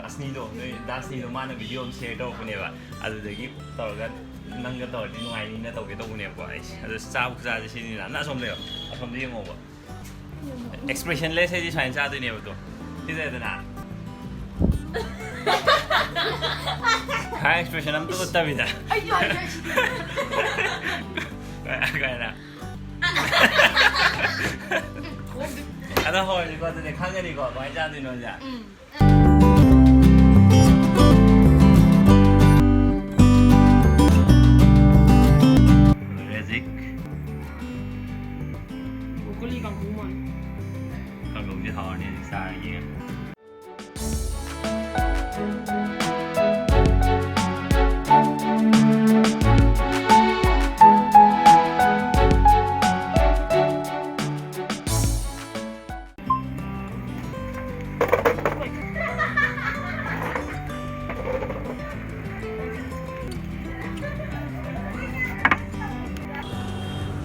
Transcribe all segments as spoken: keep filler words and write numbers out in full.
ꯑꯁꯅꯤꯗꯣ, ꯅꯣꯏ ꯗꯥꯁꯅꯤꯗꯣ, ꯃꯥꯅ ꯚꯤꯗꯤꯑꯣ ꯑꯃ ꯁꯤꯌꯔ ꯇꯧꯔꯛꯄꯅꯦꯕ꯫ ꯑꯗꯨꯗꯒꯤ ꯇꯧꯔꯒ ꯅꯪꯒ ꯇꯧꯔꯗꯤ ꯅꯨꯡꯉꯥꯏꯅꯤꯅ ꯇꯧꯒꯦ ꯇꯧꯕꯅꯦꯕꯀꯣ ꯑꯩꯁꯦ꯫ ꯑꯗꯣ ꯆꯥꯕ ꯈꯨꯆꯥꯁꯦ ꯁꯤꯅꯤꯅ꯫ ꯑꯁꯣꯝꯗ ꯌꯦꯡꯉꯣ, ꯑꯁꯣꯝꯗ ꯌꯦꯡꯉꯣꯕ꯫ ꯑꯦꯛꯁꯄ꯭ꯔꯦꯁꯟ ꯂꯦꯁ ꯍꯥꯏꯗꯤ ꯁꯨꯃꯥꯏꯅ ꯆꯥꯗꯣꯏꯅꯦꯕ꯫ ꯑꯗꯣ ꯁꯤꯗꯗꯅ ꯍꯥꯏ ꯑꯦꯛꯁꯄ꯭ꯔꯦꯁꯟ ꯑꯝꯇ ꯎꯠꯇꯕꯤꯗ꯫ ꯑꯩꯁꯨ ꯍꯥꯏꯖꯔꯤꯁꯤꯗꯤ꯫ ꯀꯃꯥꯏꯅ? ꯑꯗꯣ ꯍꯧꯔꯁꯤꯀꯣ꯫ ꯑꯗꯨꯗꯤ ꯈꯪꯒꯅꯤꯀꯣ ꯀꯃꯥꯏꯅ ꯆꯥꯗꯣꯏꯅꯣꯁꯦ꯫ ꯎꯝ꯫ ꯔꯦꯖꯤꯛ꯫ ꯕ꯭ꯔꯣꯀꯣꯂꯤ ꯀꯥꯡꯍꯧ ꯃꯥꯜꯂꯦ꯫ ꯀꯥꯡꯍꯧꯁꯦ ꯍꯥꯎꯔꯅꯤ ꯍꯧꯖꯤꯛ ꯆꯥꯔꯒꯦ꯫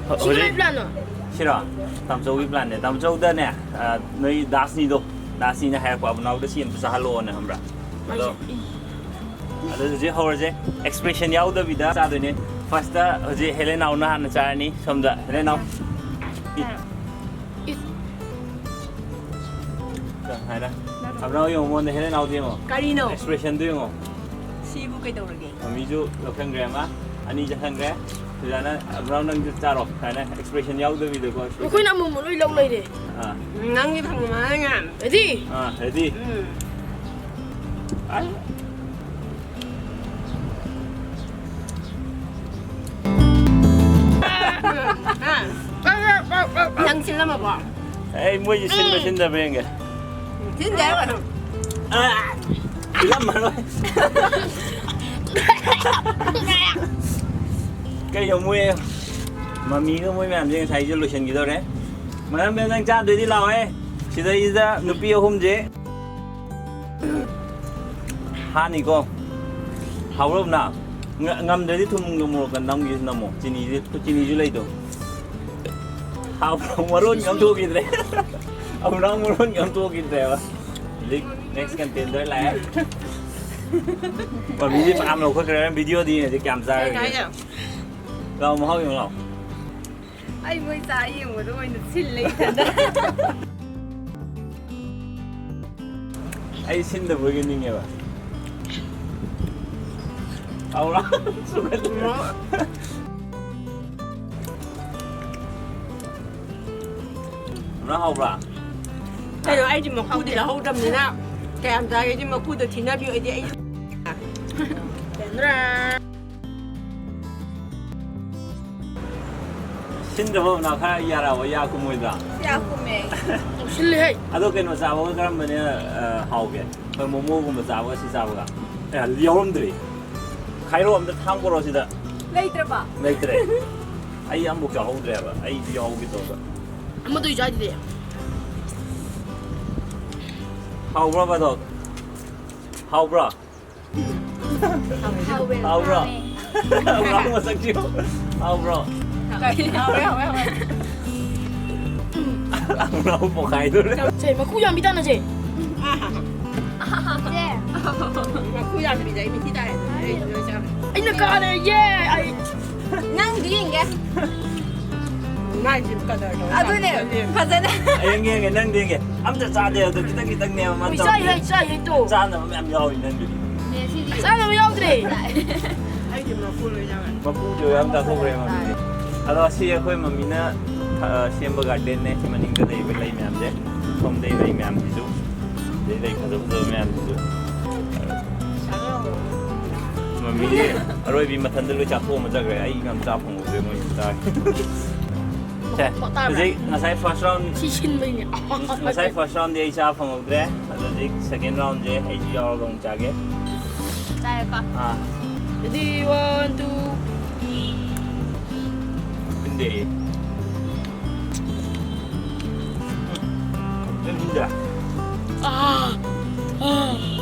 ꯁꯤ ꯀꯃꯥꯏ ꯍꯧꯖꯤꯛ ꯄ꯭ꯂꯥꯟꯅꯣ? ꯁꯤꯔꯣ? ꯇꯥꯃꯣꯆꯧꯒꯤ ꯄ꯭ꯂꯥꯟꯅꯦ꯫ ꯇꯥꯃꯣꯆꯧꯗꯅꯦ, ꯑ, ꯅꯣꯏ ꯗꯥꯁꯅꯤꯗꯣ, ꯗꯥꯁꯅꯤꯅ ꯍꯥꯏꯔꯛꯄ, "ꯑꯕꯨꯅꯥꯎꯗ ꯁꯤ ꯑꯝꯇ ꯆꯥꯍꯜꯂꯣꯅ", ꯈꯪꯕ꯭ꯔꯥ? ꯑꯗꯣ, ꯑꯗꯣ ꯍꯧꯖꯤꯛ ꯍꯧꯔꯁꯦ꯫ ꯑꯦꯛꯁꯄ꯭ꯔꯦꯁꯟ ꯌꯥꯎꯗꯕꯤꯗ ꯆꯥꯗꯣꯏꯅꯦ꯫ ꯐꯥꯔꯁꯇ ꯍꯧꯖꯤꯛ ꯍꯦꯂꯦꯅꯥꯎꯅ ꯍꯥꯟꯅ ꯆꯥꯔꯅꯤ꯫ ꯁꯣꯝꯗ ꯍꯦꯂꯦꯅꯥꯎ꯫ ꯏ-, ꯏ-, ꯍꯥꯏꯔ꯫ ꯑꯕ꯭ꯔꯥꯎ ꯌꯦꯡꯉꯣ, ꯃꯉꯣꯟꯗ ꯍꯦꯂꯦꯅꯥꯎꯗ ꯌꯦꯡꯉꯣ꯫ ꯀꯔꯤꯅꯣ? ꯑꯦꯛꯁꯄ꯭ꯔꯦꯁꯟꯗꯨ ꯌꯦꯡꯉꯣ꯫ ꯁꯤꯕꯨ ꯀꯩꯗꯧꯔꯒꯦ? ꯃꯃꯤꯁꯨ ꯂꯧꯁꯟꯈ꯭ꯔꯦ ꯑꯃ, ꯑꯅꯤ ꯆꯠꯍꯟꯈ꯭ꯔꯦ꯫ ꯁꯨꯖꯥꯅ, "ꯑꯕ꯭ꯔꯥꯎ ꯅꯪꯁꯨ ꯆꯥꯔꯣ" ꯍꯥꯏꯅ ꯑꯦꯛꯁꯄ꯭ꯔꯦꯁꯟ ꯌꯥꯎꯗꯕꯤꯗꯀꯣ꯫ ꯑꯩꯈꯣꯏꯅ ꯑꯃꯨꯛ ꯂꯣꯏ ꯂꯧ ꯂꯩꯔꯦ꯫ ꯑꯥ꯫ ꯅꯪꯒꯤ ꯐꯪꯕ ꯃꯥꯅ ꯉꯥꯏ꯫ ꯔꯦꯗꯤ? ꯑꯥ, ꯔꯦꯗꯤ꯫ ꯎꯝ꯫ ꯑꯥ꯫ ꯅꯪ ꯁꯤꯜꯂꯝꯃꯕꯣ? ꯑꯩ ꯃꯣꯏꯁꯦ ꯁꯤꯟꯕ ꯁꯤꯟꯗꯕ꯭ꯔꯥ ꯌꯦꯡꯒꯦ꯫ ꯁꯤꯟꯗꯦ ꯍꯥꯏꯔꯒꯅꯨ꯫ ꯁꯤꯜꯂꯝꯃꯔꯣꯏ꯫ ꯀꯩꯅꯣ ꯃꯣꯏ ꯃꯃꯤꯒ ꯃꯣꯏ ꯃꯌꯥꯝꯁꯦ ꯉꯁꯥꯏꯁꯦ ꯂꯣꯏꯁꯤꯟꯈꯤꯗꯧꯔꯦ꯫ ꯃꯔꯝꯗ ꯅꯪ ꯆꯥꯗꯣꯏꯗꯤ ꯂꯥꯛꯑꯣꯍꯦ꯫ ꯁꯤꯗꯩꯁꯤꯗ ꯅꯨꯄꯤ ꯑꯍꯨꯝꯁꯦ ꯍꯥꯅꯤꯀꯣ꯫ ꯍꯥꯎꯔꯕꯅ? ꯉ-, ꯉꯝꯗ꯭ꯔꯗꯤ ꯊꯨꯝꯒ ꯃꯣꯔꯣꯛꯀ ꯅꯝꯒꯦꯁꯨ ꯅꯝꯃꯣ꯫ ꯆꯤꯅꯤꯁꯦ, ꯆꯤꯅꯤꯁꯨ ꯂꯩꯗꯣ꯫ ꯍꯥꯎꯕ꯭ꯔꯣ? ꯃꯔꯣꯟ ꯉꯝꯊꯣꯛꯈꯤꯗ꯭ꯔꯦ꯫ ꯑꯃꯨꯔꯥꯡ ꯃꯔꯣꯟ ꯉꯝꯊꯣꯛꯈꯤꯗ꯭ꯔꯦꯕ꯫ ꯍꯧꯖꯤꯛ Next contender ꯂꯥꯛꯑꯦ꯫ ꯃꯃꯤꯗꯤ ꯃꯌꯥꯝ ꯂꯧꯈꯠꯈ꯭ꯔꯦ꯫ Video ꯗꯤ ꯌꯦꯡꯉꯁꯤ ꯀꯌꯥꯝ ꯆꯥꯔꯒꯦ꯫ ꯀꯩ ꯍꯥꯏꯅꯣ? ꯂꯥꯛꯑꯣ, ꯃꯍꯥꯎ ꯌꯦꯡꯉꯨ ꯂꯥꯛꯑꯣ꯫ ꯑꯩ ꯃꯣꯏ ꯆꯥ ꯌꯦꯡꯕꯗꯣ ꯑꯣꯏꯅ ꯁꯤꯜꯂꯦ ꯏꯊꯟꯗ꯫ ꯑꯩ ꯁꯤꯟꯗꯕ ꯑꯣꯏꯒꯅꯤꯡꯉꯦꯕ꯫ ꯍꯥꯎꯔꯥ? ꯁꯨꯒꯠꯂꯦ꯫ ꯅꯪ ꯍꯥꯎꯕ꯭ꯔꯥ? ꯀꯩꯅꯣ, ꯑꯩꯗꯤ ꯃꯀꯨꯗꯤ ꯂꯧꯍꯧꯗꯕꯅꯤꯅ ꯀꯌꯥꯝ ꯆꯥꯒꯦꯗꯤ ꯃꯀꯨꯗꯣ ꯊꯤꯅꯕꯤꯌꯨ꯫ ꯑꯩꯗꯤ ꯑꯩ ꯁꯤꯟꯗ꯭ꯔꯕ ꯃꯅꯥ ꯈꯔ ꯌꯥꯔꯛꯑꯕ ꯌꯥ ꯀꯨꯝꯃꯣꯏꯗ꯭ꯔꯥ? ꯌꯥ ꯀꯨꯝꯃꯦ꯫ ꯁꯤꯜꯂꯦꯍꯦ꯫ ꯑꯗꯣ ꯀꯩꯅꯣ ꯆꯥꯕꯒ ꯀꯔꯝꯕꯅ, ꯑ, ꯍꯥꯎꯒꯦ? ꯑꯩꯈꯣꯏ ꯃꯣꯃꯣꯒꯨꯝꯕ ꯆꯥꯕꯒ ꯁꯤ ꯆꯥꯕꯒ? ꯑꯦ, ꯌꯥꯎꯔꯝꯗ꯭ꯔꯤ꯫ ꯈꯥꯏꯔꯣ ꯑꯝꯇ ꯊꯥꯡ ꯄꯣꯔꯛꯑꯣ ꯁꯤꯗ꯫ ꯂꯩꯇ꯭ꯔꯕ? ꯂꯩꯇ꯭ꯔꯦ꯫ ꯑꯩ ꯑꯃꯐꯥꯎ ꯆꯥꯍꯧꯗ꯭ꯔꯦꯕ꯫ ꯑꯩꯁꯨ ꯌꯥꯎꯒꯦ ꯇꯧꯕ꯫ ꯑꯃꯗꯨ ꯆꯥꯗꯤꯗꯤ꯫ ꯍꯥꯎꯕ꯭ꯔꯕ ꯑꯗꯣ? ꯍꯥꯎꯕ꯭ꯔꯣ? ꯍꯥꯎꯋꯦ, ꯍꯥꯎꯕ꯭ꯔꯣ? ꯍꯥꯎꯋꯦ꯫ ꯍꯥꯎꯕ꯭ꯔꯣ? ꯃꯁꯛꯁꯤꯕꯨ? ꯍꯥꯎꯕ꯭ꯔꯣ? ꯍꯥꯎꯋꯦ, ꯍꯥꯎꯋꯦ, ꯍꯥꯎꯋꯦ꯫ ꯍꯥꯎꯕ꯭ꯔꯣ? ꯄꯣꯛꯈꯥꯏꯗꯣꯔꯦ꯫ ꯁꯦ, ꯃꯀꯨ ꯌꯥꯝꯕꯤ ꯇꯥꯟꯅꯁꯦ꯫ ꯆꯦ꯫ ꯃꯀꯨ ꯌꯥꯝꯕꯤꯗ ꯑꯩ ꯃꯤꯊꯤ ꯇꯥꯔꯦ꯫ ꯑꯩ ꯂꯣꯏ ꯆꯥꯔꯦ꯫ ꯑꯩꯅ ꯀꯥꯔꯦ, ꯌꯦ! ꯑꯩ ꯅꯪꯗꯤ ꯌꯦꯡꯒꯦ꯫ ꯃꯥꯏꯁꯦ ꯀꯗꯔ ꯇꯧꯋꯦ꯫ ꯑꯗꯨꯅꯦ, ꯐꯖꯅ꯫ ꯌꯦꯡꯒꯦ, ꯌꯦꯡꯒꯦ, ꯅꯪꯗꯤ ꯌꯦꯡꯒꯦ꯫ ꯑꯝꯇ ꯆꯥꯗꯦ, ꯑꯗꯣ ꯈꯤꯇꯪ ꯈꯤꯇꯪꯅꯦꯕ ꯃꯥꯅ ꯎꯏ, ꯆꯥꯏ ꯇꯧꯔꯤꯁꯦ꯫ ꯍꯦ, ꯆꯥꯏ ꯍꯦ, ꯇꯣ꯫ ꯆꯥꯅꯕ ꯃꯌꯥꯝ ꯌꯥꯎꯔꯤ ꯅꯪꯒꯤꯗꯤ꯫ ꯆꯥꯅꯕ ꯌꯥꯎꯗ꯭ꯔꯦ꯫ ꯑꯩꯗꯤ ꯃꯀꯨ ꯂꯣꯏ ꯌꯥꯎꯔꯦ꯫ ꯃꯀꯨꯗꯣ ꯌꯥꯝ ꯆꯥꯊꯣꯛꯈ꯭ꯔꯦ ꯃꯃꯤꯗꯤ꯫ ꯑꯗꯣ ꯑꯁꯤ ꯑꯩꯈꯣꯏ ꯃꯃꯤꯅ, ꯑ, ꯁꯦꯝꯕ garden ꯅꯦ꯫ ꯁꯤ ꯃꯅꯤꯡꯗ ꯂꯩꯕ ꯂꯩ ꯃꯌꯥꯝꯁꯦ, ꯁꯣꯝꯗꯩ ꯂꯩ ꯃꯌꯥꯝꯁꯤꯁꯨ, ꯑꯗꯩ ꯂꯩ ꯐꯖ ꯐꯖꯕ ꯃꯌꯥꯝꯁꯤꯁꯨ꯫ ꯃꯃꯤꯗꯤ ꯑꯔꯣꯏꯕꯤ ꯃꯊꯟꯗ ꯂꯣꯏ ꯆꯥꯊꯣꯛꯑꯝꯃ ꯆꯠꯈ꯭ꯔꯦ꯫ ꯑꯩ ꯌꯥꯝ ꯆꯥ ꯐꯪꯍꯧꯗ꯭ꯔꯦ ꯃꯣꯏ ꯆꯥ꯫ ꯁꯦ, ꯃꯣꯔꯣꯛ ꯇꯥꯕ꯭ꯔꯥ? ꯍꯧꯖꯤꯛ ꯉꯁꯥꯏ first round, ꯁꯤ ꯁꯤꯟꯕꯩꯅꯦ꯫ ꯉꯁꯥꯏ first round ꯗꯤ ꯑꯩ ꯆꯥ ꯐꯪꯍꯧꯗ꯭ꯔꯦ꯫ ꯑꯗꯣ ꯍꯧꯖꯤꯛ second round ꯁꯦ ꯑꯩꯁꯨ ꯌꯥꯎꯔꯒ ꯑꯃꯨꯛ ꯆꯥꯒꯦ꯫ ꯆꯥꯔꯦꯀꯣ? ꯑꯥ꯫ Ready, one, two. ꯈꯪꯗꯦ꯫ ꯎꯝ, ꯈꯪꯗꯦ꯫ ꯑꯥ, ꯑꯥ,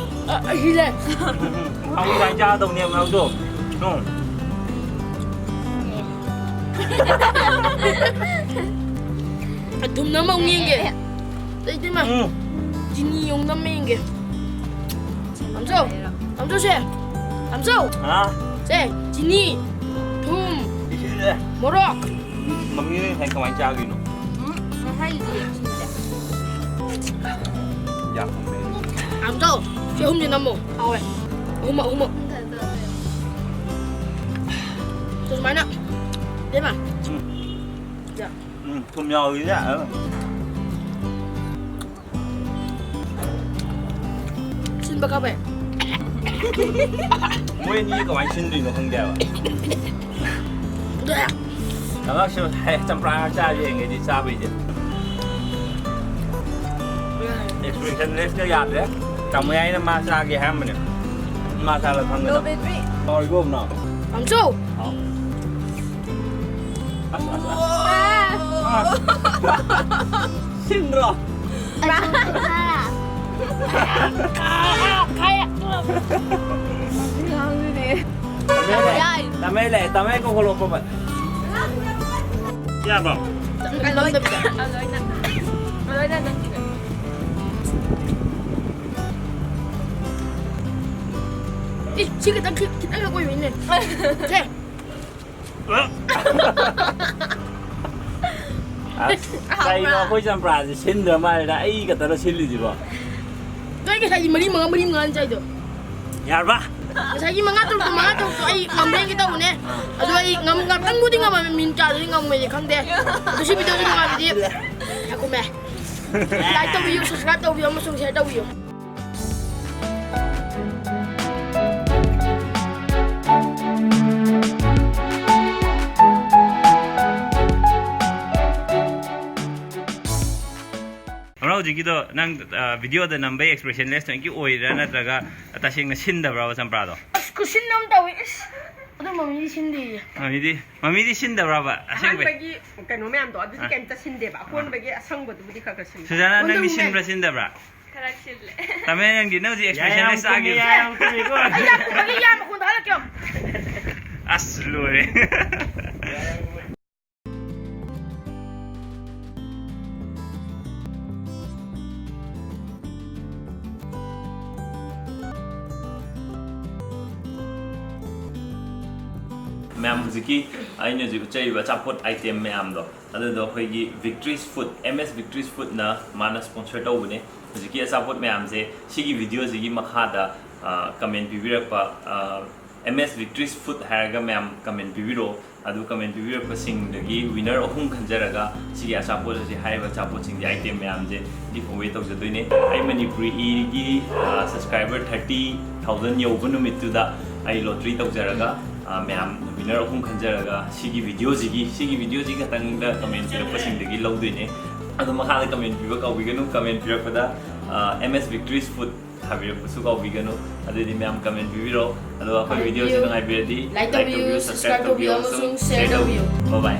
ꯑꯥ, ꯁꯤꯂꯦ꯫ ꯎꯝ, ꯎꯝ, ꯎꯝ꯫ ꯍꯥꯎꯕ ꯁꯨꯃꯥꯏꯅ ꯆꯥꯒꯗꯧꯅꯦꯕ ꯅꯪꯁꯨ꯫ ꯎꯝ꯫ ꯑꯗꯨꯝ ꯅꯝꯃ ꯑꯃꯨꯛ ꯌꯦꯡꯒꯦ꯫ ꯑꯦ, ꯑꯦ, ꯑꯦ꯫ ꯂꯩꯇꯦ ꯃꯥ꯫ ꯎꯝ꯫ ꯆꯤꯅꯤ ꯑꯃꯨꯛ ꯅꯝꯃ ꯌꯦꯡꯒꯦ꯫ ꯇꯥꯃꯣꯆꯧ, ꯇꯥꯃꯣꯆꯧ ꯁꯦ, ꯇꯥꯃꯣꯆꯧ꯫ ꯍꯥ? ꯁꯦ, ꯆꯤꯅꯤ, ꯊꯨꯝ, ꯏꯁꯤꯡꯁꯦ꯫ ꯃꯣꯔꯣꯛ꯫ ꯃꯃꯤ ꯉꯁꯥꯏ ꯀꯃꯥꯏꯅ ꯆꯥꯈꯤꯅꯣ? ꯎꯝ, ꯉꯁꯥꯏꯒꯤꯗꯤ ꯏꯁꯤꯡꯁꯦ꯫ ꯌꯥꯝ ꯊꯨꯝꯃꯦ꯫ ꯇꯥꯃꯣꯆꯧ, ꯁꯤ ꯑꯍꯨꯝꯁꯦ ꯅꯝꯃꯣ꯫ ꯍꯥꯎꯋꯦ꯫ ꯑꯍꯨꯝꯃꯛ, ꯑꯍꯨꯝꯃꯛ꯫ ꯁꯨꯃꯥꯏꯅ꯫ ꯏꯕꯦꯝꯃ꯫ ꯎꯝ꯫ ꯌꯥ꯫ ꯎꯝ, ꯊꯨꯝ ꯌꯥꯎꯏꯅꯦ꯫ ꯁꯤꯟꯕ ꯀꯥꯞꯄꯦ꯫ ꯃꯣꯏ ꯑꯅꯤ ꯀꯃꯥꯏꯅ ꯁꯤꯟꯗꯣꯏꯅꯣ ꯈꯪꯗꯦ ꯍꯥꯏꯕ꯫ ꯑꯗꯨ ꯍꯦꯛ꯫ ꯑꯉꯥꯡꯁꯨ ꯍꯦꯛ ꯆꯝꯄ꯭ꯔꯥ ꯆꯥꯕ ꯌꯦꯡꯒꯦꯗꯤ ꯆꯥꯕꯩꯗꯤ꯫ Expression less ꯀ ꯌꯥꯗ꯭ꯔꯦ꯫ ꯇꯥꯃꯣ ꯌꯥꯏꯅ ꯃꯥ ꯆꯥꯒꯦ ꯍꯥꯏꯔꯝꯕꯅꯦ꯫ ꯃꯥ ꯆꯥꯕ ꯈꯪꯒꯗꯕ꯫ No battery꯫ ꯍꯥꯎꯔꯤꯕꯣ, ꯅꯥꯎ? ꯇꯥꯃꯣꯆꯧ꯫ ꯍꯥꯎ꯫ ꯑꯁ, ꯑꯁ, ꯑꯁ꯫ ꯑꯥ꯫ ꯁꯤꯟꯗ꯭ꯔꯣ? ꯇꯃꯦ ꯂꯩ, ꯇꯃꯦ ꯂꯩ, ꯇꯃꯦ ꯀꯣ ꯀꯣ ꯂꯣ ꯄꯣ ꯄ꯫ ꯌꯥꯕ꯭ꯔꯣ? ꯂꯣꯏꯅ, ꯂꯣꯏꯅ, ꯂꯣꯏꯅ ꯅꯪꯒꯤꯅꯦ꯫ ꯏ, ꯁꯤ ꯈꯤꯇꯪ, ꯈꯤ-, ꯈꯤꯇꯪ ꯈꯛ ꯑꯣꯏꯕꯩꯅꯦ꯫ ꯁꯦ꯫ ꯑꯁ, ꯀꯩꯅꯣ ꯑꯩꯈꯣꯏ ꯆꯝꯄ꯭ꯔꯥꯁꯦ ꯁꯤꯟꯗ꯭ꯔ ꯃꯥꯜꯂꯦꯗ, ꯑꯩ ꯈꯛꯇꯔꯣ ꯁꯤꯜꯂꯤꯁꯤꯕꯣ? ꯅꯣꯏ ꯉꯁꯥꯏꯗꯤ ꯃꯔꯤ ꯃꯉꯥ, ꯃꯔꯤ ꯃꯉꯥ ꯆꯥꯏꯗꯣ꯫ ꯌꯥꯔꯕ? ꯉꯁꯥꯏꯒꯤ ꯃꯉꯥ ꯇꯔꯨꯛꯇꯣ, ꯃꯉꯥ ꯇꯔꯨꯛꯇꯣ ꯑꯩ ꯉꯝꯕ꯭ꯔꯥ ꯌꯦꯡꯒꯦ ꯇꯧꯕꯅꯦ꯫ ꯑꯗꯣ ꯑꯩ ꯉꯝ-, ꯉꯥꯛꯇꯪꯕꯨꯗꯤ ꯉꯝꯃꯝꯃꯦ, ꯃꯤꯅꯤꯠ ꯀꯌꯥꯗꯗꯤ ꯉꯝꯃꯣꯏꯗꯤ ꯈꯪꯗꯦ꯫ ꯑꯗꯣ ꯁꯤ ꯚꯤꯗꯤꯑꯣꯁꯤ ꯅꯨꯡꯉꯥꯏꯕꯗꯤ ꯉꯥꯏꯈꯣꯃꯦ꯫ Like ꯇꯧꯕꯤꯌꯨ, subscribe ꯇꯧꯕꯤꯌꯨ ꯑꯃꯁꯨꯡ share ꯇꯧꯕꯤꯌꯨ꯫ ꯑꯃ ꯍꯧꯖꯤꯛꯀꯤꯗꯣ ꯅꯪ, ꯑ, ꯚꯤꯗꯤꯑꯣꯗ ꯅꯝꯕꯩ expressionless ꯇꯣ ꯑꯣꯏꯔꯤꯔꯥ ꯅꯠꯇ꯭ꯔꯒ ꯇꯁꯦꯡꯅ ꯁꯤꯟꯗꯕ꯭ꯔꯥꯕ ꯆꯝꯄ꯭ꯔꯥꯗꯣ? ꯑꯁ, ꯈꯨꯁꯤꯟ ꯑꯃ ꯇꯧꯋꯤ꯫ ꯏꯁ, ꯑꯗꯨ ꯃꯃꯤꯗꯤ ꯁꯤꯟꯗꯦꯌꯦ꯫ ꯃꯃꯤꯗꯤ, ꯃꯃꯤꯗꯤ ꯁꯤꯟꯗꯕ꯭ꯔꯥꯕ ꯑꯁꯦꯡꯕꯩ? ꯑꯍꯥꯟꯕꯒꯤ ꯀꯩꯅꯣ ꯃꯌꯥꯝꯗꯣ ꯑꯗꯨꯗꯤ ꯑ꯫ ꯀꯩꯝꯇ ꯁꯤꯟꯗꯦꯕ꯫ ꯑ꯫ ꯑꯀꯣꯟꯕꯒꯤ ꯑꯁꯪꯕꯗꯨꯕꯨꯗꯤ ꯈꯔ ꯈꯔ ꯁꯤꯜꯂꯦ꯫ ꯁꯨꯖꯥꯅ, ꯅꯪꯗꯤ ꯁꯤꯟꯕ꯭ꯔꯥ ꯁꯤꯟꯗꯕ꯭ꯔꯥ? ꯈꯔ ꯁꯤꯜꯂꯦ꯫ ꯇꯃꯦ, ꯅꯪꯗꯤ, ꯅꯪ ꯍꯧꯖꯤꯛ expressionless ꯆꯥꯈꯤꯕ꯫ ꯌꯥꯝ ꯊꯨꯝꯃꯤ, ꯌꯥꯝ ꯊꯨꯝꯃꯤꯀꯣ꯫ ꯑꯩ ꯌꯥꯝ ꯊꯨꯝꯃꯤ, ꯑꯩ ꯌꯥꯝ ꯃꯈꯣꯟ ꯇꯥꯍꯜꯂꯛꯀꯦ꯫ ꯑꯁ, ꯂꯣꯏꯔꯦ꯫ ꯃꯌꯥꯝ, ꯍꯧꯖꯤꯛꯀꯤ ꯑꯩꯅ ꯍꯧꯖꯤꯛ ꯎꯠꯆꯔꯤꯕ ꯑꯆꯥꯄꯣꯠ item ꯃꯌꯥꯝꯗꯣ, ꯑꯗꯨꯗꯣ ꯑꯩꯈꯣꯏꯒꯤ Victory's Food, M S Victory's Foodꯅ ꯃꯥꯅ sponsor ꯇꯧꯕꯅꯦ꯫ ꯍꯧꯖꯤꯛꯀꯤ ꯑꯆꯥꯄꯣꯠ ꯃꯌꯥꯝꯁꯦ ꯁꯤꯒꯤ videoꯁꯤꯒꯤ ꯃꯈꯥꯗ comment ꯄꯤꯕꯤꯔꯛꯄ, M S Victory's Food ꯍꯥꯏꯔꯒ ꯃꯌꯥꯝ comment ꯄꯤꯕꯤꯔꯛꯑꯣ꯫ ꯑꯗꯨ comment ꯄꯤꯕꯤꯔꯛꯄꯁꯤꯡꯗꯒꯤ winner ꯑꯍꯨꯝ ꯈꯟꯖꯔꯒ ꯁꯤꯒꯤ ꯑꯆꯥꯄꯣꯠ ꯑꯁꯤ, ꯍꯥꯏꯔꯤꯕ ꯑꯆꯥꯄꯣꯠꯁꯤꯡꯁꯦ, item ꯃꯌꯥꯝꯁꯦ give away ꯇꯧꯖꯗꯣꯏꯅꯦ꯫ ꯑꯩ ꯃꯅꯤꯄꯨꯔꯤꯒꯤ subscriber thirty thousand ꯌꯧꯕ ꯅꯨꯃꯤꯠꯇꯨꯗ ꯑꯩ lottery ꯇꯧꯖꯔꯒ ꯃꯌꯥꯝ winner ꯑꯍꯨꯝ ꯈꯟꯖꯔꯒ ꯁꯤꯒꯤ videoꯁꯤꯒꯤ ꯁꯤꯒꯤ videoꯁꯤ ꯈꯛꯇꯪꯗ comment ꯄꯤꯔꯛꯄꯁꯤꯡꯗꯒꯤ ꯂꯧꯗꯣꯏꯅꯦ꯫ ꯑꯗꯣ ꯃꯈꯥꯗ comment ꯄꯤꯕ ꯀꯥꯎꯕꯤꯒꯅꯨ꯫ Comment ꯄꯤꯔꯛꯄꯗ M S Victory's Food ꯊꯥꯕꯤꯔꯛꯄꯁꯨ ꯀꯥꯎꯕꯤꯒꯅꯨ꯫ ꯑꯗꯨꯗꯤ ꯃꯌꯥꯝ comment ꯄꯤꯕꯤꯔꯣ꯫ ꯑꯗꯣ ꯑꯩꯈꯣꯏ videoꯁꯤ ꯅꯨꯡꯉꯥꯏꯕꯤꯔꯗꯤ like ꯇꯧꯕꯤꯌꯨ, subscribe ꯇꯧꯕꯤꯌꯨ ꯑꯃꯁꯨꯡ share ꯇꯧꯕꯤꯌꯨ꯫ Bye bye꯫